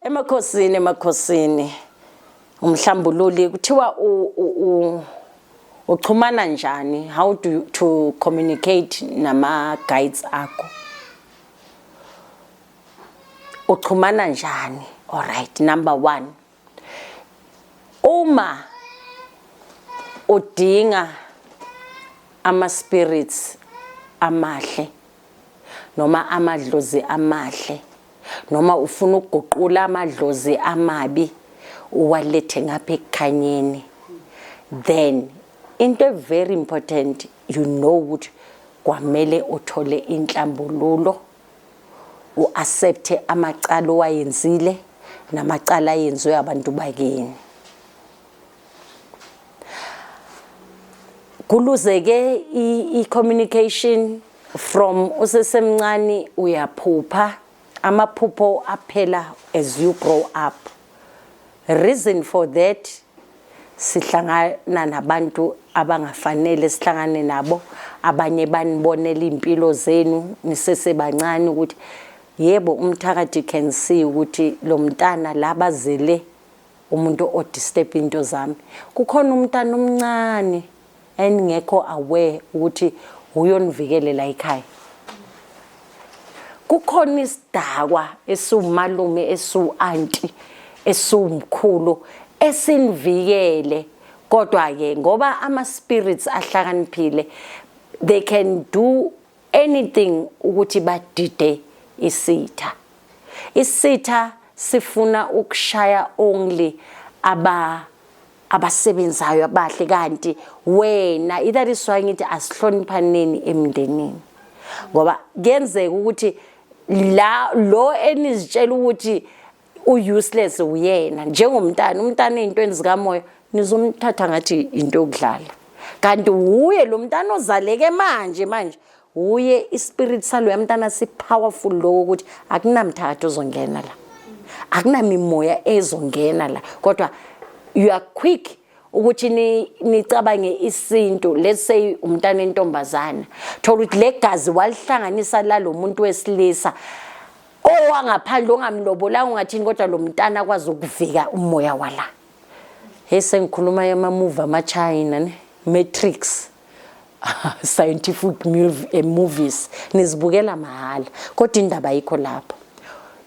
Emakhosini, emakhosini, umhlambululi kuthiwa uchumana njani? How do you, to communicate nama guides akho? Uchumana njani? All right, number 1, uma udinga ama spirits amahle noma amadlozi amahle noma ufuna ukuguqula amadlozi amabi uwalethe ngapha ekukhanyeni, then into very important, you know ukuthi kwamele uthole inhlambululo, uaccepte amacala owayenzile namacala ayenziwe abantu bakini. Kuluzeke i-communication from usesemncane, uyaphupha amaphupho aphela as you grow up. Reason for that, sihlangana nabantu abangafanele sihlangane nabo, abanye banibonela impilo zenu nisesebancane ukuthi yebo umthakathi can see ukuthi lo mntana labazele umuntu odisturb into zami. Kukhona umntana omncane engekho aware ukuthi uyonivikelela ekhaya. Kukhona isidakwa esiwumalume, esiwu-anti, esiwumkhulu esinivikele, kodwa ke ngoba ama spirits ahlakaniphile, they can do anything ukuthi badide isitha. Isitha sifuna ukushaya only abasebenzayo abahle, kanti wena, that is why ngithi asihloniphaneni emndenini, ngoba kuyenzeka ukuthi la lo enizitshela ukuthi u-useless uyena njengomntana, umntana ey'ntweni zikamoya nizomthatha ngathi into yokudlala, kanti wuye lo mntana ozaleke manje manje, wuye ispirit saloya mntana si-powerful lokho ukuthi akunamthatha ozongena la, akunamimoya ezongena la. Kodwa you are quick ukuthi nicabange isintu. Let's say umntana entombazana, thola ukuthi le gazi walihlanganisa lalo muntu wesilisa owangaphandle ongamlobolanga, ungathini, kodwa lo mntana akwazi ukuvika umoya wala. Hey, sengikhuluma yama-movie ama-China ne Matrix, scientific movies nizibukela mahhala, kodwa indaba ayikho lapho.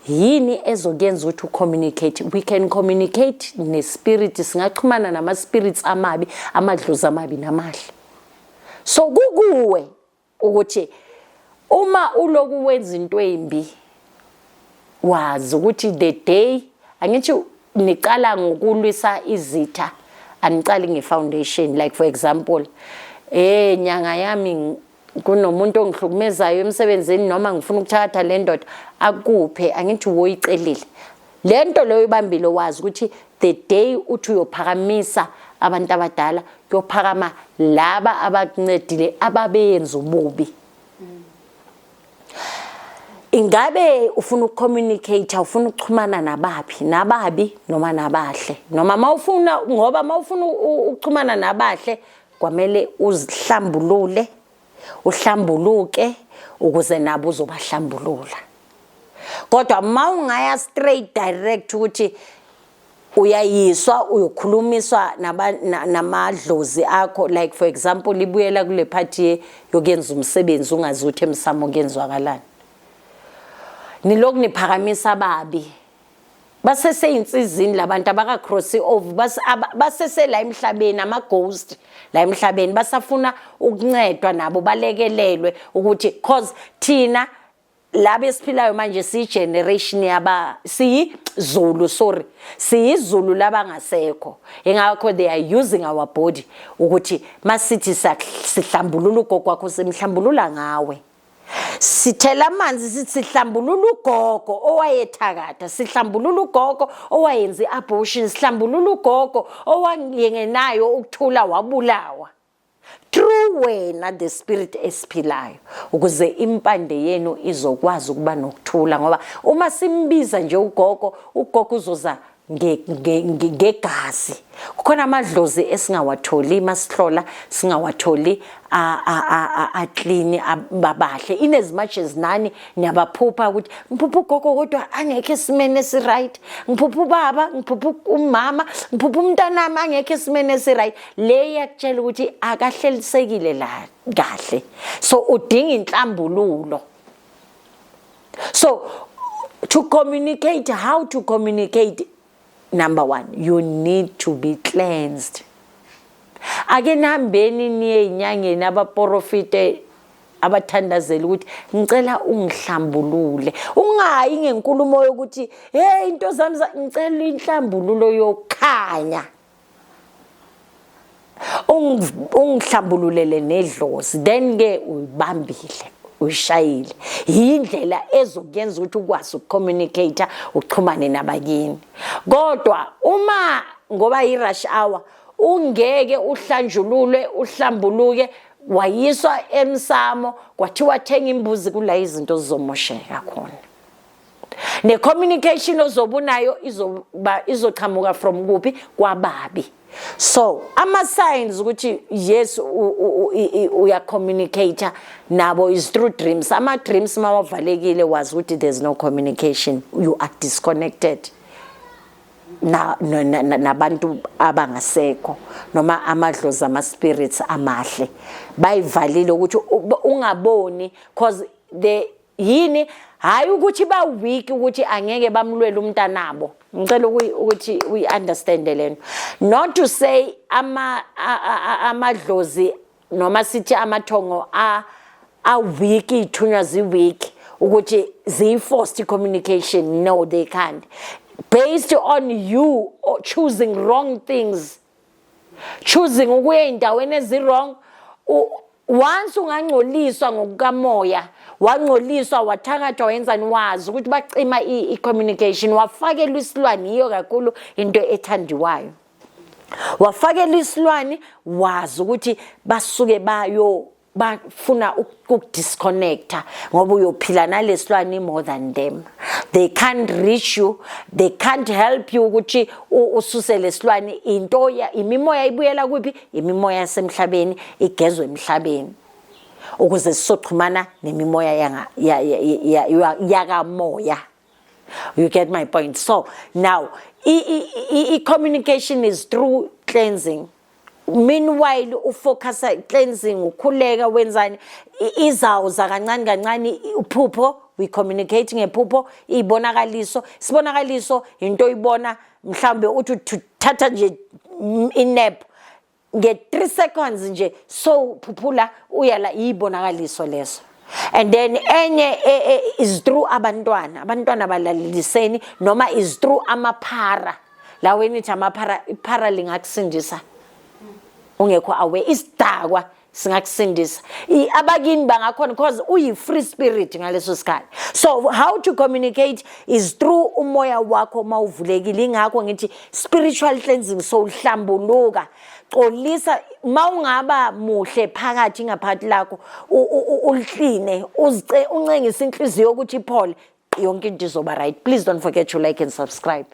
Yini ezokuyenza ukuthi ucommunicate? We can communicate ne-spirit, singachumana nama-spirits amabi, amadlozi amabi namahle. So kukuwe ukuthi uma uloku wenza into embi, wazi ukuthi the day, angithi niqala ngokulwisa izitha, anicali nge-foundation. Like for example, nyanga yami, kunomuntu ongihlukumezayo emsebenzini, noma ngifuna ukuthatha le ndoda, akuphe, angithi woyicelile le nto leyo ibambile, wazi ukuthi the day uthi uyophakamisa abantu abadala, kuyophakama laba abakuncedile ababeyenza ububi. Ingabe ufuna ukucommunicate, ufuna ukuxhumana nabaphi, nababi noma nabahle? Noma mawufuna, ngoba mawufuna ukuxhumana nabahle kwamele uzihlambulule, uhlambuluke ukuze nabo uzobahlambulula. Kodwa mawungaya straight direct ukuthi uyayiswa uyokhulumiswa namadlozi akho, like for example ibuyela kule part yokuyenza umsebenzi ungazi ukuthi emsamo kuyenzwakalani, niloku niphakamisa ababi baseseyinsizini labantu abaka-cross over, basesela emhlabeni, ama-ghost la emhlabeni, basafuna ukuncedwa nabo balekelelwe ukuthi cause thina laba esiphilayo manje siyi-generation yaba siyizulu, sorry, siyizulu labangasekho. Ingakho they are using our body ukuthi masithi sihlambulula ugogo wakho, simhlambulula ngawe. Sithela amanzi sithi sihlambulula ugogo owayethakatha, sihlambulula ugogo owayenza i-abortion, sihlambulula ugogo owayengenayo ukuthula wabulawa through wena, the spirit esiphilayo, ukuze impande yenu izokwazi ukuba nokuthula. Ngoba uma simbiza nje ugogo, ugogo uzoza Ngegazi kukhona amadlozi esingawatholi masihlola, singawatholi a-clean, babahle, in as much as nani niyabaphupha ukuthi ngiphupha ugogo kodwa angekho esimeni esi-right, ngiphupha ubaba, ngiphupha umama, ngiphupha umntanami angekho esimeni esi-right. Le iyakutshela ukuthi akahlelisekile la kahle, so udinga inhlambululo. So to communicate, how to communicate? Number one, you need to be cleansed. Ake nihambeni niye enyangeni, abaprofite, abathandazela ukuthi ngicela ungihlambulule. Ungayi ngenkulumo yokuthi, "Hey, into zami, ngicela inhlambululo yokhanya, ungihlambululele nedlozi." Then ke uyibambile, uyishayile yindlela ezokuyenza ukuthi ukwazi ukucommunicate, uchumane nabakini. Kodwa uma ngoba i-rush hour, ungeke uhlanjululwe, uhlambuluke, wayiswa emsamo, kwathiwa thenga imbuzi, kula izinto zizomosheka khona. Ne-communication ozobe unayo izoba izoqhamuka from kuphi? Kwababi. So ama-signs ukuthi yes, uyacommunicate nabo is through dreams. Ama-dreams mawavalekile, wazi ukuthi there's no communication, you are disconnected na nabantu abangasekho noma amadlozi, ama-spirits amahle bayivalile ukuthi ungaboni, cause the yini, hayi ukuthi ba weak ukuthi angeke bamlwele umntanabo. Ngicela ukuthi uyi understand lento, not to say ama amadlozi noma sithi amathongo a weak, ithunywa zi weak ukuthi ziyi-forced communication. No, they can't, based on you choosing wrong things, choosing ukuya ey'ndaweni ezi-wrong. Once ungangcoliswa ngokukamoya, wangcoliswa, wathakathwa, wenzani, wazi ukuthi bacima i-communication. Wafakelwa isilwane, yiyo kakhulu into ethandiwayo. Wafakelwa isilwane, wazi ukuthi basuke bayo bafuna ukudisconnecta ngoba uyophila nalesilwane more than them. They can't reach you, they can't help you ukuthi ususe lesilwane. Into ya imimoya ibuyela kuphi? Imimoya yasemhlabeni igezwe emhlabeni ukuze sizoxhumana nemimoya yakamoya. You get my point? So now i-communication is through cleansing. Meanwhile ufocusa cleansing, ukhuleka, wenzani, izawuza kancane kancane. Uphupho, we communicate ngephupho, ibonakaliso. Isibonakaliso into oyibona mhlawumbe uthi uthatha nje inap nge-3 seconds nje, so phuphula uyala, ibonakaliso leso. And then enye is through abantwana. Abantwana balaleliseni, noma is through amaphara la wenithi amaphara. Iphara lingakusindisa ungekho aware, isidakwa singakusindisa. Abakini bangakhona because uyi-free spirit ngaleso sikhathi. So how to communicate is through umoya wakho uma uvulekile. Ingakho ngithi spiritual cleansing. So uhlambuluka, xolisa ma ungaba muhle phakathi, ngaphakathi lakho ulikline, uzice, uncengise inhliziyo ukuthi iphole, yonke into izoba right. Please don't forget to like and subscribe.